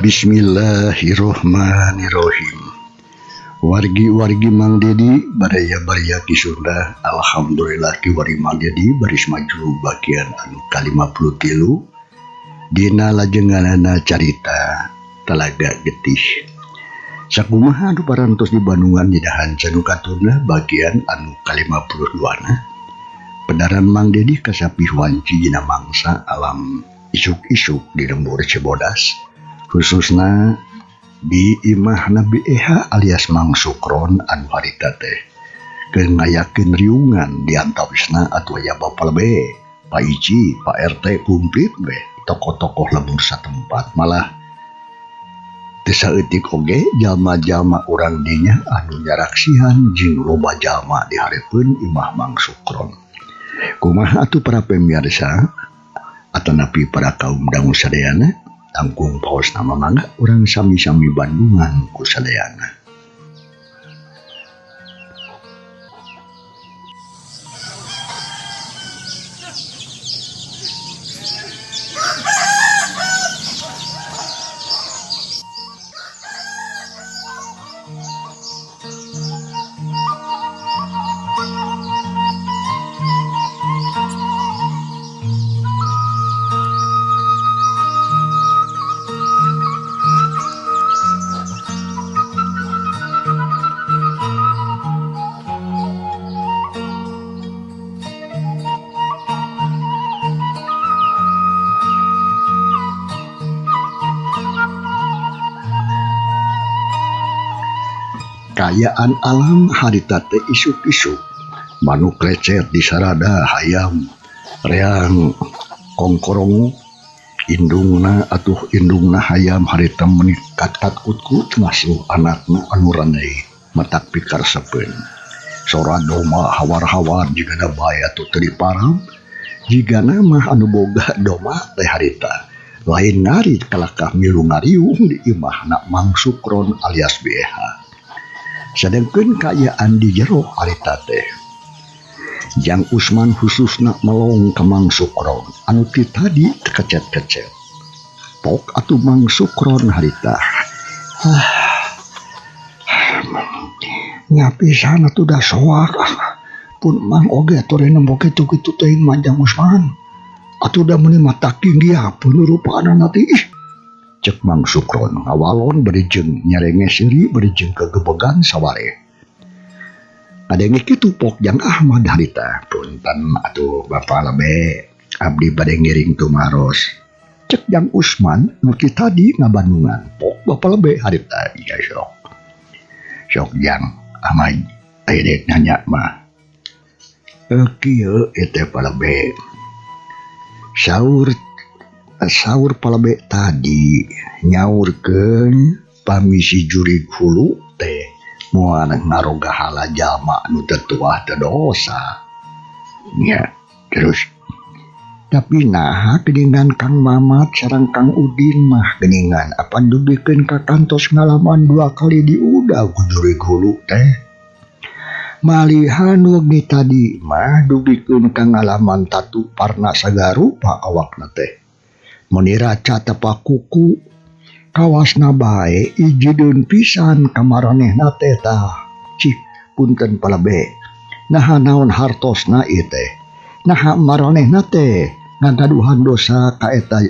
Bismillahirrohmanirrohim. Wargi-wargi Mang Dedi baraya-baraya Ki Sunda, Alhamdulillah kiwari Mang Dedi baris maju bagian anu ka-53 dina lajenganana carita Talaga Getih. Sakumaha anu parantos di Bandungan dina canu katuna bagian anu ka-52 na. Pedaran Mang Dedi kasapih wanci dina mangsa alam isuk-isuk di lembur Cibodas, khususna di imah Nabi Eha alias Mang Sukron anu harita teh keur ngayakeun riungan di antawisna atuh aya Bapak Lebe, Pak Ici, Pak RT komplit we tokoh-tokoh lembur satempat, malah teu saeutik oge jalma-jalma urang dinya anu nyaraksihan jeung loba jalma di hareupeun imah Mang Sukron. Kumaha atuh para pemirsa atanapi para kaum dangu sadayana, tanggung paos nama mangga urang sami-sami Bandungan ku sadayana. Kaayaan alam harita teh isuk-isuk, manuk lecet di sarada hayam reang kongkorong indungna atuh indungna hayam harita meuni katakut-kut ngasuh anakna anu ranai matak pikaresepeun. Sora doma hawar-hawar jigana bae atuh teu diparam, jigana mah anu boga doma teh harita lain ngarit kalakah milu ngariung di imahna Mang Sukron alias BH. Sedengkeun kaayaan di jero harita teh Jang Usman khususna melong ka Mang Sukron anu ti tadi kecet-kecet. Pok atuh Mang Sukron harita. Nya pisan atuh da soak pun Mang oge atuh nempo kitu-kitu teuing mah Jang Usman. Atuh da meuni mata tinggi pun rupana teh ih. Cek Mang Sukron ngawalon bari jeung nyerenge seuri bari jeung kegebegan saware. Kadenge kitu pok Jang Ahmad harita, punten atuh Bapak Lebe, abdi bade ngiring tumaros. Cek Jang Usman nu ti tadi ngabandungan, pok Bapak Lebe harita, iya sok. Sok Jang Ahmad aya dek nanya mah. Kieu ieu teh Pak Lebe. Saur Palebe tadi nyaurkeun pamisi jurig hulu teh moal ngaroga hala jalma anu teu tuah teu dosa. Nya terus tapi naha geuningan Kang Mamat sareng Kang Udin mah geuningan apan dugikeun ka kantos ngalaman 2 kali diudag ku jurig hulu teh. Malihan wengi tadi mah dugikeun ka ngalaman tatu parna sagarupa awakna teh. Meuni raca tepa kuku kawasna bae ijideun pisan ka maranehna teh tah. Cih punten Palebe, naha naon hartosna ieu teh, naha maranehna teh ngagaduhan dosa ka eta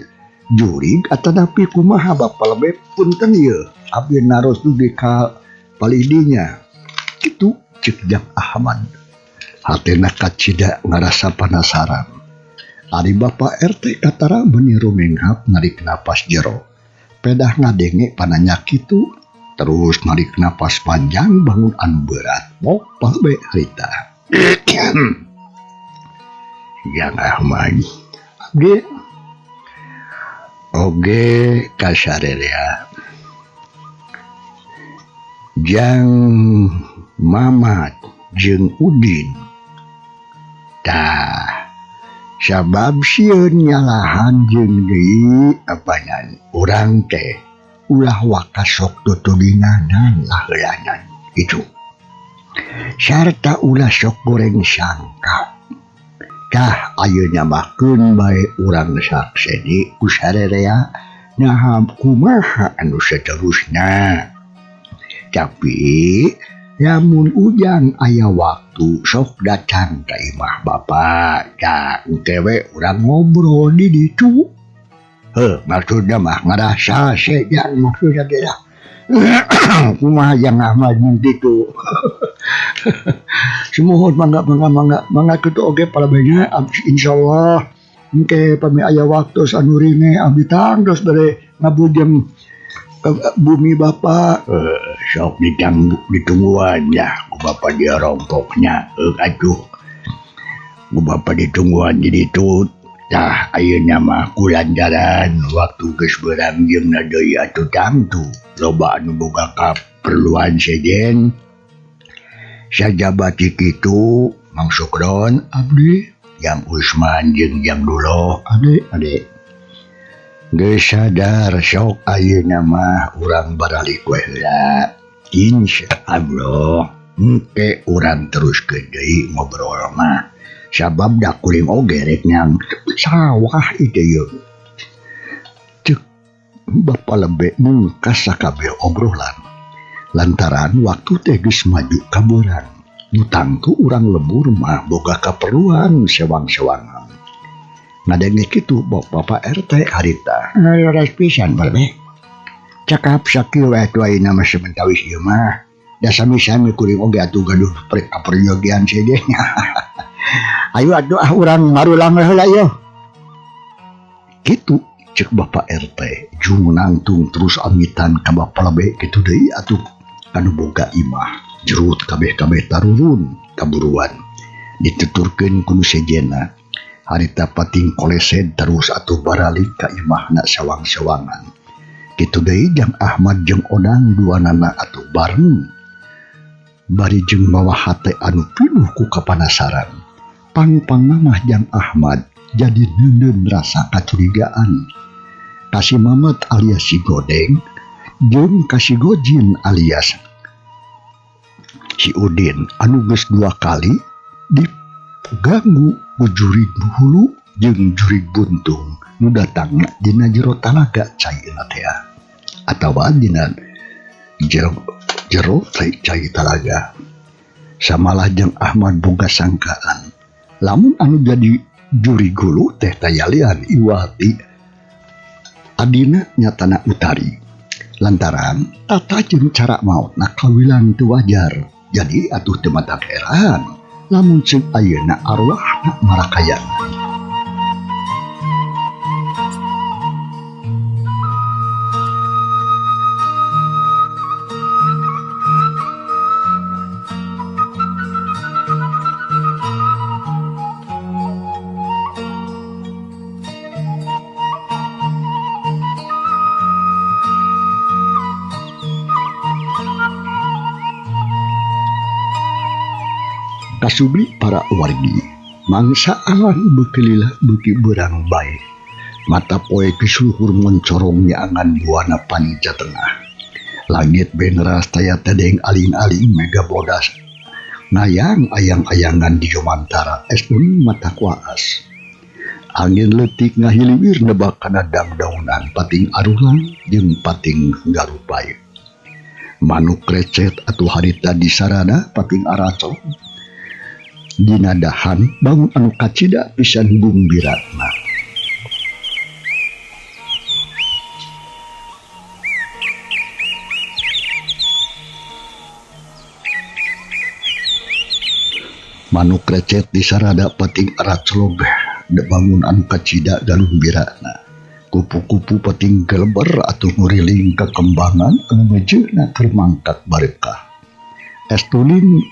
jurig atanapi kumaha Bapak Lebe, punten ieu abdi naros dugi ka palidinya. Kitu cek Jang Ahmad. Hatena kacida ngarasa penasaran. Ari Bapak RT katara meuni rumenghap narik napas jero. Pedah ngadenge pananya kitu, terus narik napas panjang bangun anu berat. Mok palbe harita. Jang Ahmad. Abdi oge kasarerea. Jang Mamat jeung Udin. Tah sabab sieun nyalahan jeung deui apanan urang teh ulah waka sok tutudinganan laheulanan itu. Sarta ulah sok goreng sangka. Tah ayeuna mah keun bae urang sakseni ku sarerea Nah kumaha anu seterusnya. Tapi lamun Ujang aya waktu sok datang ka imah Bapak da engke we urang ngobrol di ditu. Heuh maksudna mah ngarasa sejan maksudna teh lah. Kumaha Jang Ahmad mun kitu. Sumuhun mangga mangga mangga mangga kitu oge palebehna insyaallah engke pami aya waktu anu ringe abdi tangtos bade ngabujeng ke bumi Bapak. Sok ditungguan ya ku Bapak dia rompoknya atuh. Ku Bapak ditungguan di ditu. Tah ayeuna mah kulantaran waktu geus beurang jeung deui atuh tangtu loba anu boga kaperluan sejen. Sajaba ti kitu Mang Sukron abdi Jang Usman jeung Jang Duloh abdi ade. Geus sadar sok ayeuna mah urang baralik we heula. Insyaallah engke urang teruskeun deui ngobrol mah. Sabab da kuring oge rek nyang sawah ieu yeuh. Ceuk Bapa Lebe mungkas sakabeh obrolan. Lantaran waktu teh geus maju ka beurang. Nu tangtu urang lembur mah boga kaperluan sewang-sewangan. Ngadenge kitu Bapak RT harita. Leres pisan Lebe. Cakap sakieu we atuh ayeuna mah samentawis ieu mah. Da sami-sami kuring oge atuh gaduh kaperyogian sejen. Ayo atuh ah urang marulang heula ieu. Kitu ceuk Bapak RT jung nangtung terus amitan ka Bapak Lebe kitu deui atuh kanu boga imah. Jerut kabeh-kabeh tarurun kaburuan. Dituturkeun ku nu sejenna. Harita pating kolesed terus atuh baralik ka imahna sawang-sawangan. Kitu deui Jang Ahmad jeung Odang duanana atuh bareng. Bari jeung mawa hate anu pinuh ku kapanasaran. Pang-pang mah Jang Ahmad jadi neundeun rasa kacurigaan. Ka si Mamat alias si Godeng jeung ka si Gojin alias si Udin anu geus 2 kali diganggu ku jurig hulu jeung jurig buntung nu datangna dina jero talaga caina teh atawa dina jero cai talaga. Samalah Jang Ahmad boga sangkaan lamun anu jadi jurig hulu teh tayalian iwati adina nyatana Utari. Lantaran tata jeung cara maotna kawilang teu wajar. Jadi atuh teu matak heran lamun ceuk ayeuna arwahna marakayangan. Kasubi para wargi mangsa awan beuki lila beuki beurang bae. Mata poe geus luhur moncorong nyaangan buana panca tengah. Langit beneras taya tedeng aling-aling mega bodas ngayang ayang-ayangan di jomantara es uning mata kuaas. Angin leutik ngahiliwir nebak kana dangdaunan pating arulang jeung pating garupai. Manuk recet atuh harita di sarana pating aracok. Dina dahan bangun anu kacida pisan gumbiratna. Manuk recet di sarada pating araclog bangun anu kacida galumbiratna. Kupu-kupu pating geleber atuh nguriling kekembangan anu mejeuna keur mangkat barekah. Estulin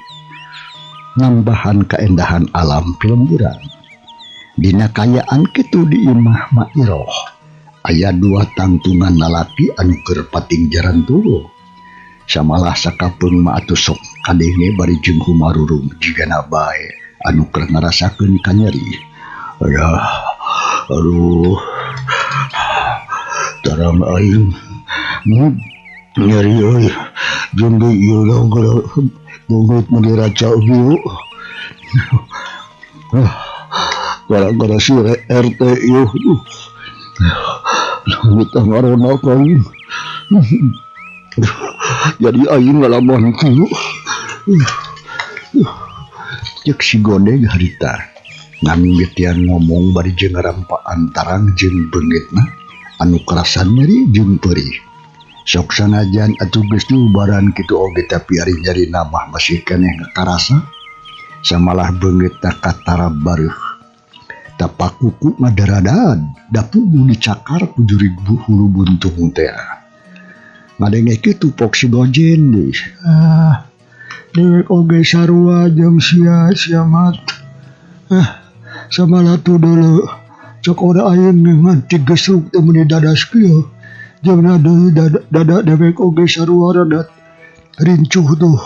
nambahan kaendahan alam pilemburan. Dina kayaan kitu di imah Mairoh aya 2 tangtungan lalaki anu keur pating jaran tuluh. Samalah sakapeung mah atuh sok kadenge bari jeung humarurung jigana bae anu keur ngarasakeun kanyeri. Aduh, aduh, tarang aing nyeri euy, jeung deui ieu dong banget meuni raca ieu. Gara-gara si RT ieu. Nitah ngarona ka aing. Jadi aing ngalaman kieu. Cek si Godeg harita. Ngamimitian ngomong bari jeung ngarampaan tarang jeung beungeutna anu karasan nyeri jeung perih. Sok sanajan atuh geus diubaran kitu oge tapi ari nyerina mah masih keneh karasa. Samalah beungeutna katara bareuh. Tapak kuku ngadaradad da puguh dicakar ku jurig hulu buntung teh. Ngadenge kitu pok si Gojen deui. Ah, dewek oge sarua jeung sia sia mat. Ah, samalah tuh deuleu cek ora aing ngan tigesruk teh meuni dadas kieu. Jeung deui dada, dada dewek oge sarua rada rincuh tuh.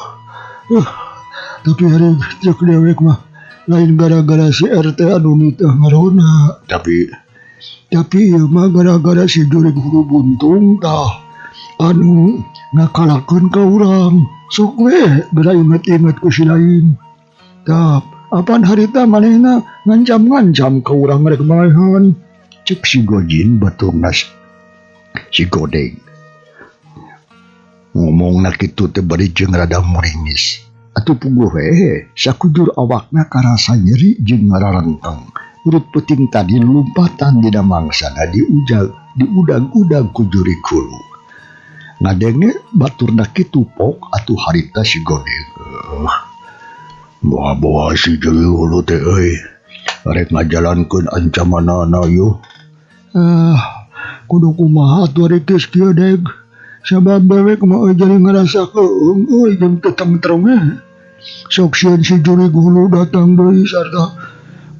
Tapi ari cek dewek mah lain gara-gara si RT anu nitah ngarona. Tapi ieu mah gara-gara si jurig hulu buntung tah anu ngakalakeun ka urang. Sok we geura inget-inget ku si lain. Tah, apan harita manehna ngancam-ngancam ka urang rek maehan. Cek si Gojin baturna si Godeg. Ngomongna kitu teh bari jeung rada muringis. Atuh puguh we sakujur awakna karasa nyeri jeung ngararengkeng. Urut peuting tadi lumpatan dina mangsana diujag diudag-udag ku jurig hulu. Ngadenge baturna kitu pok atuh harita si Godeg. Boa-boa si jurig hulu teh euy. Rek ngajalankeun ancamanana yeuh. Ah, kudu kumaha atuh ari geus kieu Deg. Sabab dewek mah euy jadi ngarasa keueung euy jeung teu tentrem we. Sok sieun si jurig hulu datang deui sarta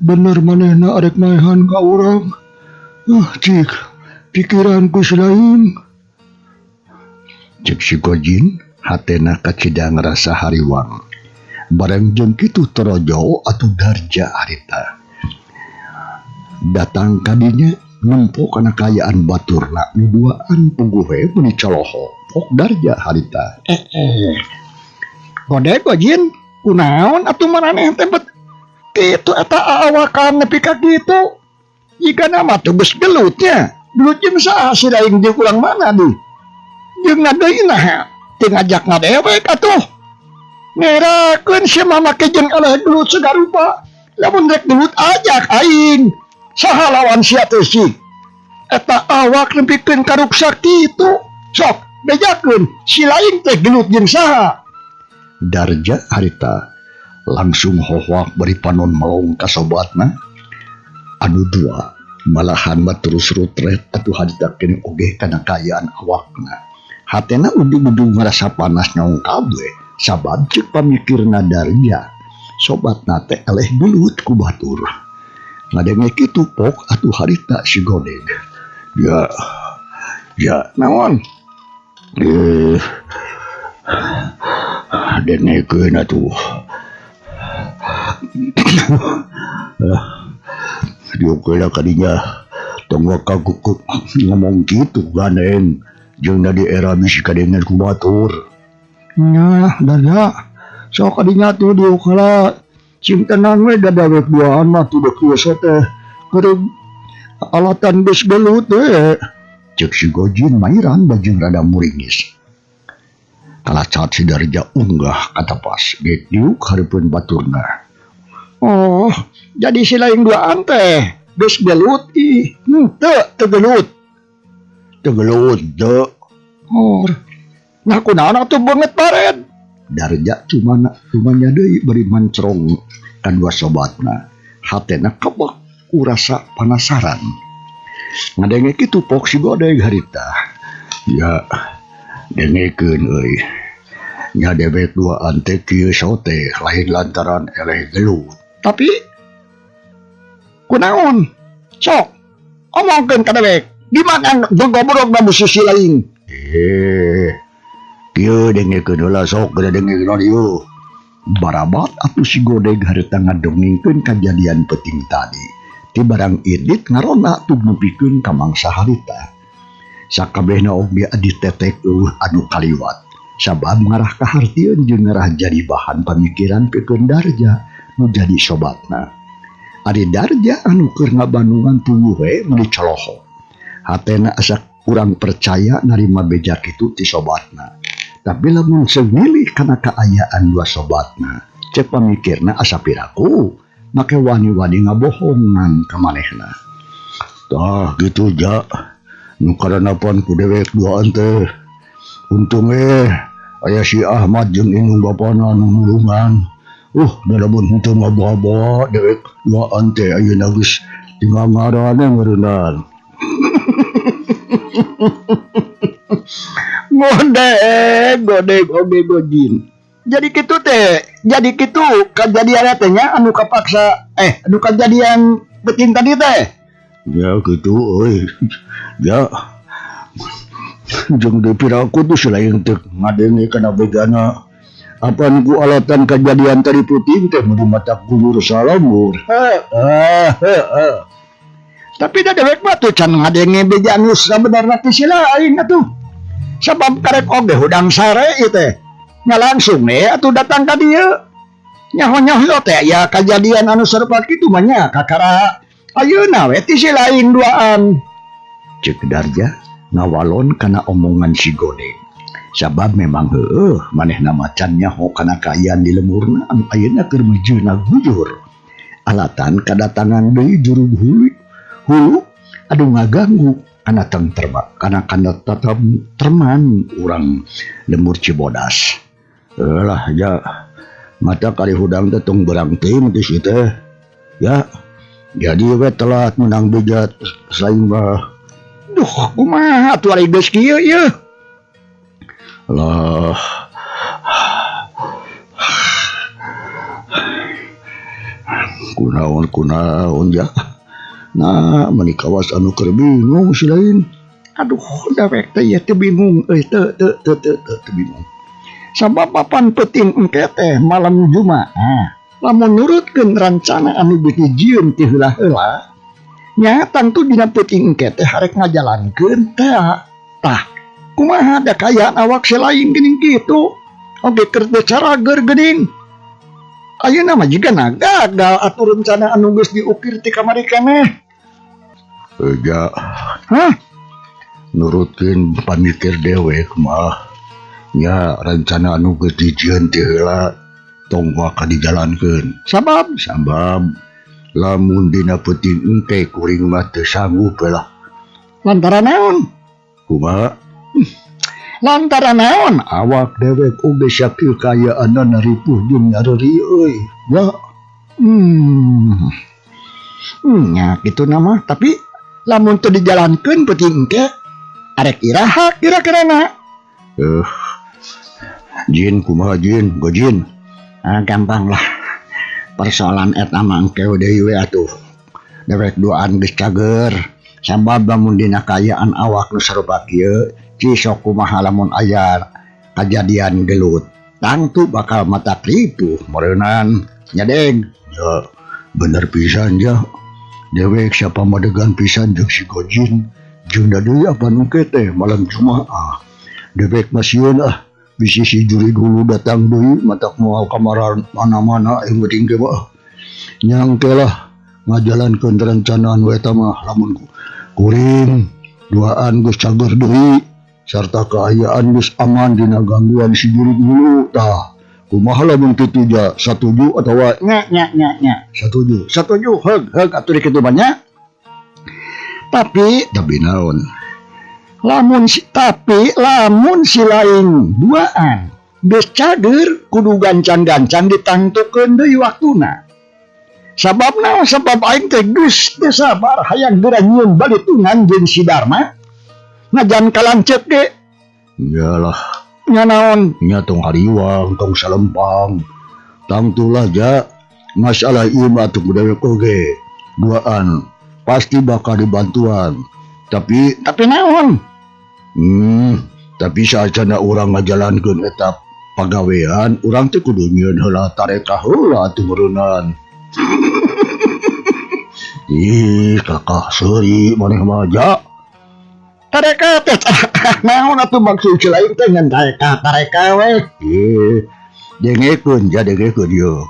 bener manehna arek maehan ka urang. Ah, cik, pikiranku si lain. Cek si Gojin hatena kacida ngarasa hariwang. Bareng jeung kitu torojo atuh Darja harita. Datang kadinya nempo kana kaayaan baturna nu duaan puguh we meuni coloho. Pok Darja harita. Godeg Gojin, kunaon atuh maraneh teh bet kitu eta awakan nepi ka kitu. Jigana mah tuh geus gelutnya. Gelut jeung saha si lain jeung urang mana deui? Jeung deui naha teu ngajak ngadewek atuh. Ngerakeun sia mah make jeung eleh gelut sagarupa. Lamun rek gelut ajak aing. Saha lawan sia teh sih? Eta awak nepikeun karuksak kitu. Sok bejakeun si lain teh gelut jeung saha? Darja harita langsung hohoak bari panon melong ka sobatna anu dua malahan mah terus rutret atuh harita keneh oge kana kaayaan awakna. Hatena ujung-ujung ngarasa panas nyongkab we sabab ceuk pamikirna Darja sobatna teh eleh gelut ku batur. Ngadenge kitu pok atuh harita si Godeg. Ya, ya Naon? Dengekeun atuh. Diuk heula kadinya tong waka ngomong kitu gandeng jeung da di era bisi kadengeun ku batur. Nya, Darja. Sok kadinya tuh diuk heula. Sing tenang we da dewek duaan mah tuh deuk kieu teh. Keur alatan geus gelut we. Cek si Gojin mairan bajeng rada muringis. Kalacat si Darja unggah katapas geuk diuk hareupeun baturna. Oh, jadi si lain duaan teh geus gelut ih. Henteu teu gelut. Teu gelut teu. Oh. Nah kunaon atuh beungeut bared? Darja cumanya deui bari mancrong ka dua sobatna. Hatena kebek ku rasa panasaran. Ngadenge kitu pok si Godeg harita. Ya, dengekeun euy. Nya dewek duaan teh kieu sote lain lantaran eleh gelut. Tapi kunaon? Sok omongkeun ka dewek. Di mana gogobrogna musuh si lain? Kieu dengekeun heula sok geura dengekeun ieu. Barabat atuh si Godeg harita ngadongengkeun kajadian peuting tadi. Ti barang indit ngarona tuh nepikeun ka mangsa harita. Sakabehna oge ditetek eueuh anu kaliwat. Sabab ngarah kahartieun jeung ngarah jadi bahan pamikiran pikeun Darja nu jadi sobatna. Ari Darja anu keur ngabandungan puguh we meuni coloho. Hatena asa kurang percaya narima beja kitu ti sobatna. Tapi lamun seunilih kana kaayaan dua sobatna, cek pamikirna asa piraku make wani-wani ngabohongan ka manehna. Tah kitu ja, nu karanapan ku dewek duaan teh. Untung we aya si Ahmad jeung indung bapana nu nulungan. Da lamun henteu ngabawa-bawa dewek duaan teh ayeuna geus tinggal ngaran meureunan. Godeg, godeg oge gojin. Jadi kitu teh, jadi kitu kajadian teh nya anu kapaksa anu kajadian peuting tadi teh. Ya kitu euy. Ya. Jeung deui piraku tuh selain teu ngadenge kana bejana. Apan ku alatan kajadian tadi peuting teh mun matak guyur salamur. Heeh. Tapi da dewek mah tuh can ngadenge beja anu sabenerna ti si lain atuh. Sabab karek oge hudang sare ieu teh. Nya langsung we atuh datang ka dieu. Nyaho-nyaho teh aya kajadian anu sarupa kitu mah nya kakara ayeuna we ti si lain duaan. Ceuk Darja ngawalon kana omongan si Godeg. Sabab memang heueuh manehna mah can nyaho kana kaayaan di lemurna anu ayeuna keur meujeuhna guyur. Alatan kadatangan deui jurug hulu anu ngaganggu kana tentrema kana kana terman urang lembur Cibodas. Lah ja mata kali hudang teh tong berang teuing teh si teh. Ya jadi we telat menang beja saing mah. Duh kumaha atuh ari geus kieu ieu. Lah kunaon kunaon ja. Nah meuni kawas anu keur bingung si lain. Aduh dewek teh ieu teh bingung euy teu teu teu teu teu bingung. Sabab papan peuting engke teh malam Jumaah lamun nurutkeun rencana anu geus dijieun ti heula-heula nya tangtu dina peuting engke teh harek ngajalankeun teh. Tah kumaha da kaayaan awak si lain geuning kitu oge keur teu carager geuning. Ayeuna mah jigana gagal atuh rencana anu geus diukir ti kamari keneh. Ja. Hah? Nurutkeun pamikir dewek mah nya rencana anu geus dijieun ti heula tong waka dijalankeun. Sabab? Sabab lamun dina peuting engke kuring mah teu sanggup lah. Lantaran naon? Kumaha? Lantaran naon? Awak dewek oge sakieu kaayaanna ripuh jeung nyareuri euy. Ya. Nya kitu na mah, tapi lamun teu dijalankeun peuting engke arek iraha kira-kirana? Jin kumaha jin? Gojin. Ah, gampang lah. Persoalan eta mah engke deui we atuh. Dewek duaan geus cager. Sabab lamun dina kaayaan awak nu sarupa kieu, cisok kumaha lamun aya kajadian gelut. Tangtu bakal matak ripuh meureunan nyadeg. Ya, bener pisan ja. Dewek siapa madegan pisan jeung si Gojin. Jeung da deui apan engke teh malam Jumaah. Dewek mah sieun ah bisi si jurig hulu datang deui matak moal kamaran mana-mana yang penting ge mah. Nyangke lah ngajalankeun rencana anu eta mah lamun kuring duaan geus cager deui sarta kaayaan geus aman dina gangguan si jurig hulu. Tah kumaha lamun kitu ja satuju atawa nya nya nya nya satuju? Satuju heug heug atuh kitu mah nya. Tapi tapi naon? Lamun si, tapi lamun si lain duaan geus cager kudu gancang-gancang ditangtukeun deui waktuna. Sabab naon? Sabab aing teh geus teu sabar hayang geura nyieun balitungan jeung si Darma. Najan kalanceuk ge. Iyalah. Nya naon? Nya tong hariwang, tong salempang. Tangtulah ja masalah ieu mah atuh dewek oge. Duaan pasti bakal dibantuan. Tapi tapi naon? Tapi saacana urang ngajalankeun eta pagawean, urang teh kudu nyieun heula tarekah heula atuh meureunnan. Ih, kakak seuri maneh mah ja. Tarekah teh naon atuh maksud si lain teh ngan tarekah tarekah we. Ih, dengekeun ja dengekeun ieu.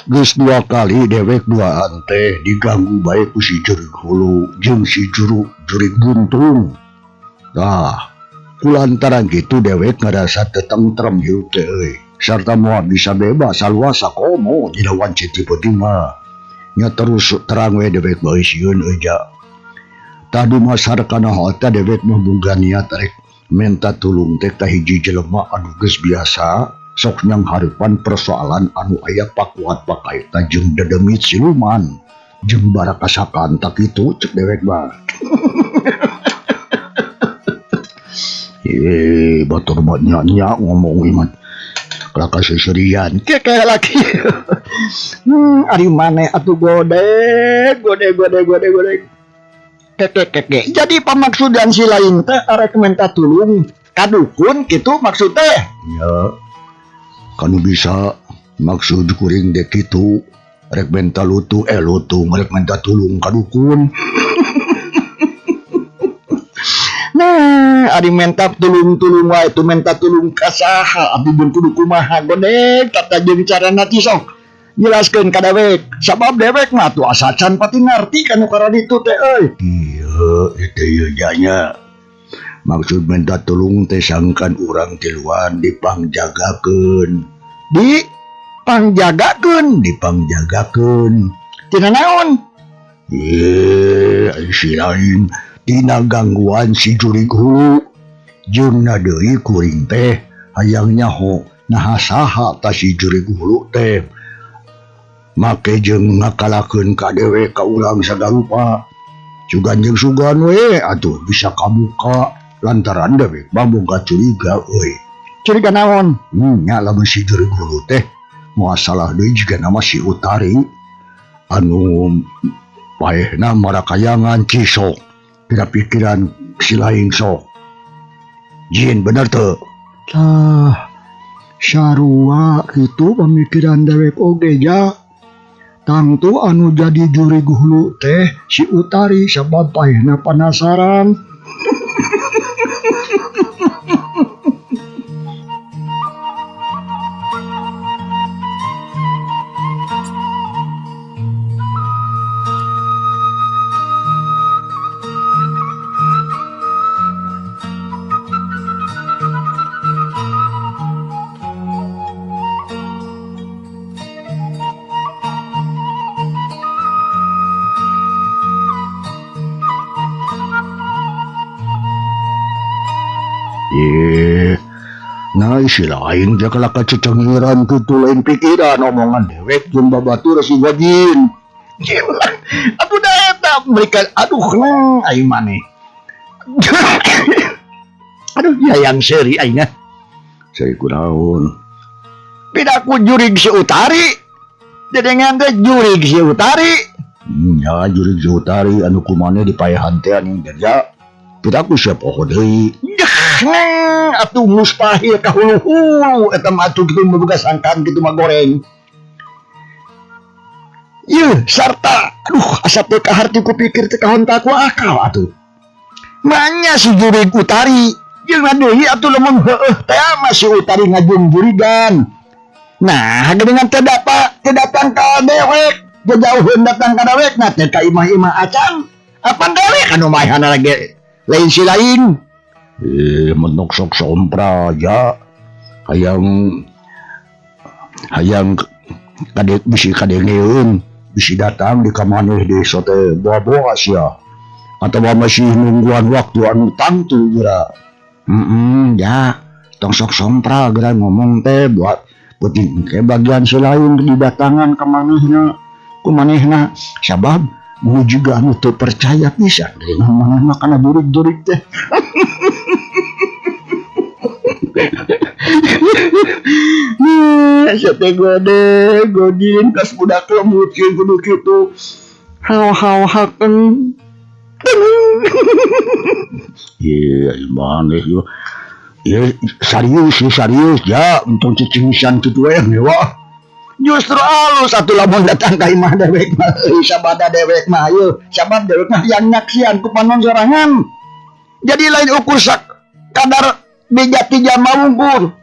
Geus dua kali dewek duaan teh diganggu bae ku si jurig hulu jeung si jurig buntung. Tah, kulantaran kitu dewek ngarasa teu tentrem hirup teh euy. Sarta moal bisa bebas saluasa komo dina wanci ti peuting mah. Nya terus terang we dewek mah sieun euy ja. Tah dumasar kana harta dewek mah boga niat rek menta tulung teh ka hiji jelema anu geus biasa sok nyanghareupan persoalan anu aya pakuat pakaitna jeung dedemit siluman jeung barakasakan tak kitu cek dewek mah. Batur mah nya ngomong iman kelaka seserian keke laki. Ari maneh atuh godeg godeg godeg godeg godeg keke keke. Jadi pamaksudan si lain teh arek menta tulung ka dukun kitu maksud teh. Ya kanu bisa maksud kuring dek kitu rek menta lutu lutung rek menta tulung ka dukun. Nah, ari menta tulung-tulung wae tu menta tulung ka saha abdi mun kudu kumaha godeg tata jeung carana ti sok jelaskeun ka dewek sabab dewek mah atuh asa can pati ngarti kanu karaditu teh euy. Ieu itu ieu janya maksud menta tulung teh sangkan urang tiluan dipangjagakeun. Dipangjagakeun, dipangjagakeun tina naon? Si lain tina gangguan si jurig hulu jeung na deui kuring teh hayang nyaho naha saha ta si jurig hulu teh make jeung ngakalakeun ka dewek ka urang sagarupa sugan jeung sugan we atuh bisa kabuka lantaran dewek mah boga curiga euy. Curiga naon? Nya lamun si jurig hulu teh moal salah deui jiga nama si Utari anu paehna marakayangan cisok pira pikiran si lain sok jin bener teu? Tah sarua kitu pamikiran dewek oge ja. Tangtu anu jadi jurig hulu teh si Utari sabab paehna panasaran. Nah si lain dia kelaka cecengiran kitu lain pikiran omongan dewek jeung babatur si gajin. Aduh da eta mereka aduh neng aing maneh. Aduh hayang seuri aing. Seuri kunaon? Pidaku jurig si Utari. Dedengan teh jurig si Utari. Ya jurig si Utari anu kumaneh dipaehan teh anjing ja. Pidaku siap poho deui. Neng atuh mustahil ka hulu-hulu eta mah atuh kitu boga sangkaan kitu mah goreng. Yeuh sarta aduh asa teu kaharti ku pikir teh kahonta ku akal atuh. Manya si jurig Utari jeung deui atuh lamun heueuh teh mah si Utari ngajung-jurigan. Nah geuningan teh datang ka dewek, jauheun datang ka dewek na teh ka imah-imah acan. Apan dewek anu maehana lagi lain si lain. Menok sok sompra ja hayang hayang kadek bisi kadengeun bisi datang di kamaneh desa teh boa-boa sia atawa masih nungguan waktu anu tangtu geura. Ya tong sok sompra geura ngomong teh buat penting ke bagian selain didatangan ka manehna ku manehna sabab mu juga anu teu percaya pisan deui manehna kana jurig-jurig teh. Sete gode godin kas budak lemut ieu kudu kitu haw-haw-hakeun. Ieu maneh ieu. Ieu serius serius ja untung cicingsan kitu we mewah. Justru alus atuh lamun datang ka imah dewek mah euy sabada dewek mah ieu sabab dewek mah yang nyaksian ku panon sorangan. Jadi lain ukur sak kadar beja ti jama wungkur.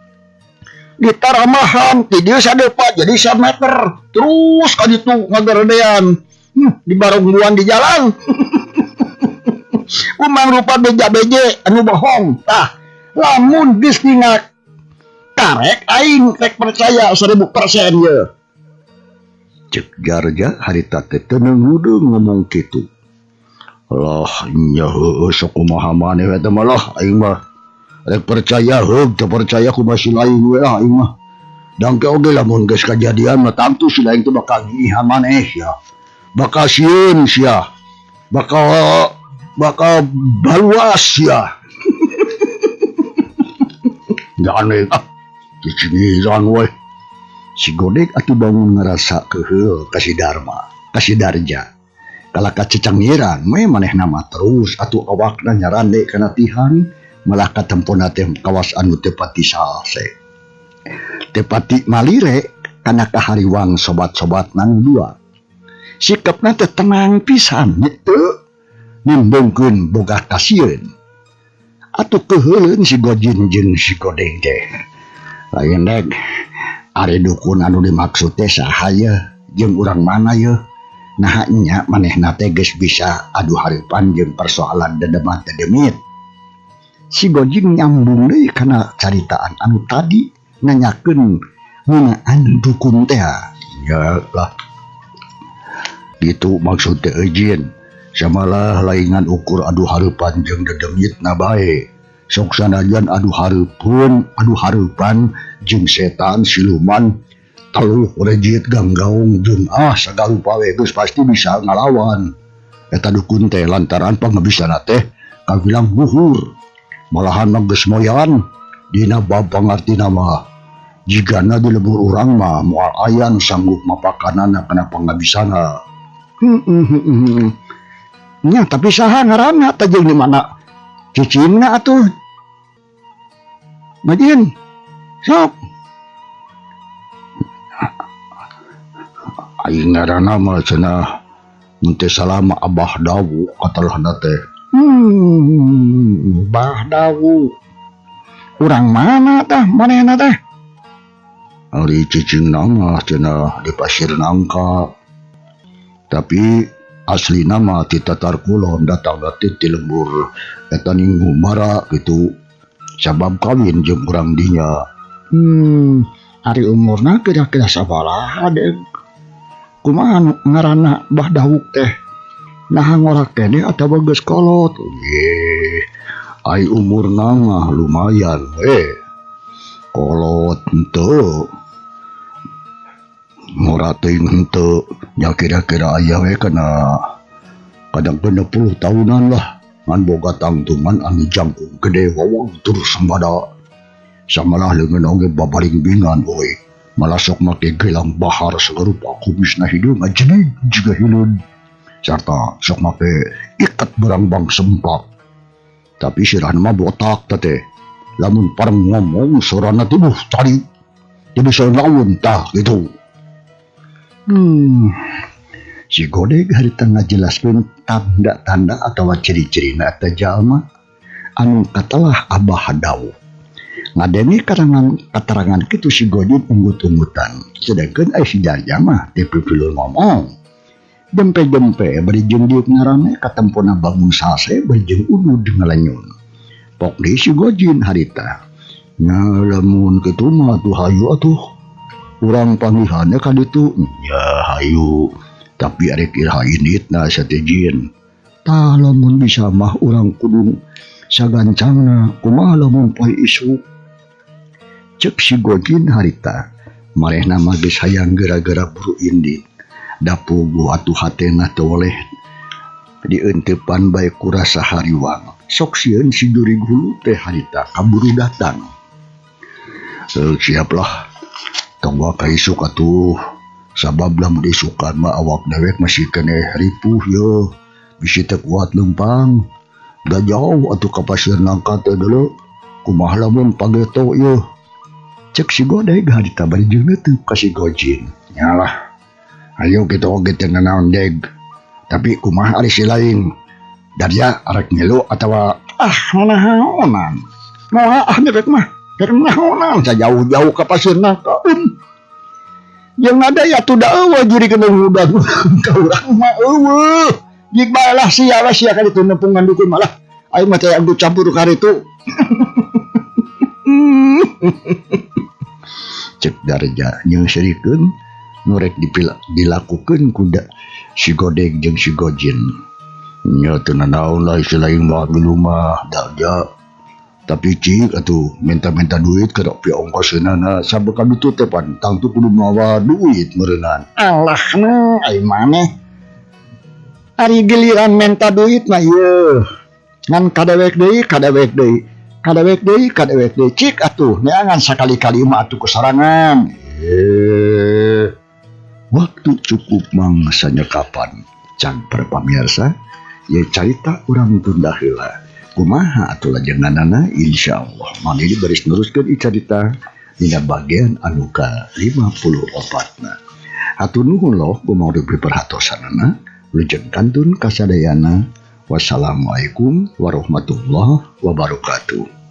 Ditaramahan ti dieu sadepa jadi sameter terus ka ditu ngagaredean. Dibarungguan di jalan. Umang rupa beja-beje anu bohong. Tah, lamun geus ningal karek aing rek percaya 1000% ye. Cek Jarja harita teh teu ngudeung ngomong kitu. Lah nya heueuh sok kumaha maneh eta mah lah aing mah. Rek percaya heug teu percaya kumaha si lain we lah aing mah. Dangke oge lamun geus kajadian mah tangtu si lain teh bakal ngiihan maneh sia. Bakal sieun sia. Bakal baluas sia. Jangan ah cicingiran we. Si Godeg atuh bangun ngerasa keheul ka si Darma, ka si Darja. Kalah ka cecengiran we manehna mah terus atuh awakna nyarande kana tihan malah katempona teh kawas anu teu pati salse. Teu pati malire kana kahariwang sobat-sobatna nu dua. Sikapna teh tenang pisan teu nimbungkeun boga kasieun. Atuh keuheuleun si Gojin jeung si Godeg teh. Lain deg ari dukun anu dimaksud teh saha yeuh jeung urang mana yeuh. Naha nya manehna teh geus bisa adu hareupan jeung persoalan dedemat dedemit. Si Gojin nyambung deui kana caritaan anu tadi nanyakeun ngeunaan dukun teh. Ya lah. Gitu maksud teh eujeun. Samalah laingan ukur adu hareupan jeung dedemitna bae. Sok sanajan adu hareupeun, adu hareupan jeung setan siluman teluh rejit ganggaung jeung sagarupa we geus pasti bisa ngalawan. Eta dukun teh lantaran pangabisana teh kabilang luhur. Malahan mah geus moyan dina bab pangartina mah. Jigana di lembur urang mah moal aya nu sanggup mapakanana kana pangabisana. Nya tapi saha ngaranna teh jeung di mana cicingna atuh? Majin, sok. Aing ngaranna mah cenah mun teu salah mah Abah Dawu katalahna teh. Bah Dawu. Urang mana tah manehna teh? Ari cicingna mah cenah di Pasir Nangka. Tapi aslina mah ti Tatar Kulon datangna teh ti lembur eta ning Ngumara kitu. Sabab kawin jeung urang dinya. Ari umurna kira-kira sabaraha deg? Kumaha ngaranna Bah Dawuk teh? Naha ngorak keneh atawa geus kolot? Ye, ai umurna mah lumayan we. Kolot henteu. Ngora teuing henteu, nya kira-kira aya we kana kadang 60 tahunan lah. Ngan boga tangtungan anu jangkung gede wawang terus sambada. Samalah leungeun oge babaring bingan euy. Malah sok make gelang bahar sagarupa kumisna hideung ngajedig jiga hileud. Sarta sok make ikat berangbang sempak. Tapi sirahna mah botak teh. Lamun pareng ngomong sorana teh buh cari. Jadi sonaun tah gitu. Si Godeg harita ngajelaskeun tanda-tanda atawa ciri-cirina eta jalma anu katelah Abah Dawu. Ngadenge katerangan kitu si Godeg unggut-unggutan. Sedangkeun ai si Jarja mah teu pipilun ngomong. Dempe-dempe bari jeung diuk ngarame katempona bangun salse bari jeung udud ngalenyun. Pok deui si Gojin harita. Nya lamun kitu mah atuh hayu atuh. Urang panggihanna ka ditu. Nya hayu. Tapi arek iraha inditna sia teh jin. Tah lamun bisa mah urang kudu sagancangna kumaha lamun poe isuk. Cek si Gojin harita. Marehna mah geus hayang gara-gara buru indit. Da puguh atuh hatena teu weleh dientepan bae ku rasa hariwang. Sok sieun si jurig hulu teh harita kaburu datang. Siaplah. Tong wae ka isuk atuh. Sabab lamun isukan mah awak dewek masih keneh ripuh yeuh. Bisi teu kuat leumpang. Da jauh atuh ka Pasir Nangka teh deuleu. Kumaha lamun pageto yeuh. Cek si Godeg harita bari jeung neuteuk ka si Gojin. Nyalah. Ayo kitu oge teu nanaon deg. Tapi kumaha ari si lain? Darja arek ngilu atawa nanahaonan. Moal ah dewek mah. Keur naonan jauh-jauh ka Pasir Nangka. Jeung ada ya tuh da eueuh juri kena udah ka urang mah eueuh. Jik bae lah sia lah sia ka ditu nepungan dukun malah aing mah teh anu campur ka ditu. Cek Darja nyeungseurikeun nu rek dilakukeun ku si Godeg jeung si Gojin. Nya teu nanaon lah istilah aing mah milu mah Darja. Tapi cik atuh minta-minta duit ke pi ongkoseunana sabab ka ditu teh pan tangtu kudu mawa duit meureunnan. Alah nu ai maneh. Ari giliran menta duit mah ieu. Ngan kadewek deui, kadewek deui. Kadewek deui, kadewek deui. Cik atuh neangan sakali-kali mah atuh kusorangan. Waktu cukup mangsa nyekapan. Cang para pamirsa, ye carita urang tunda heula. Kumaha atuh lajenganana insyaallah Mang Dedi baris neruskeun ieu carita dina bagian anu ka 54 na. Hatur nuhun loh kumaha diperhatosanana wilujeng kantun kasadayana. Wassalamualaikum warahmatullahi wabarakatuh.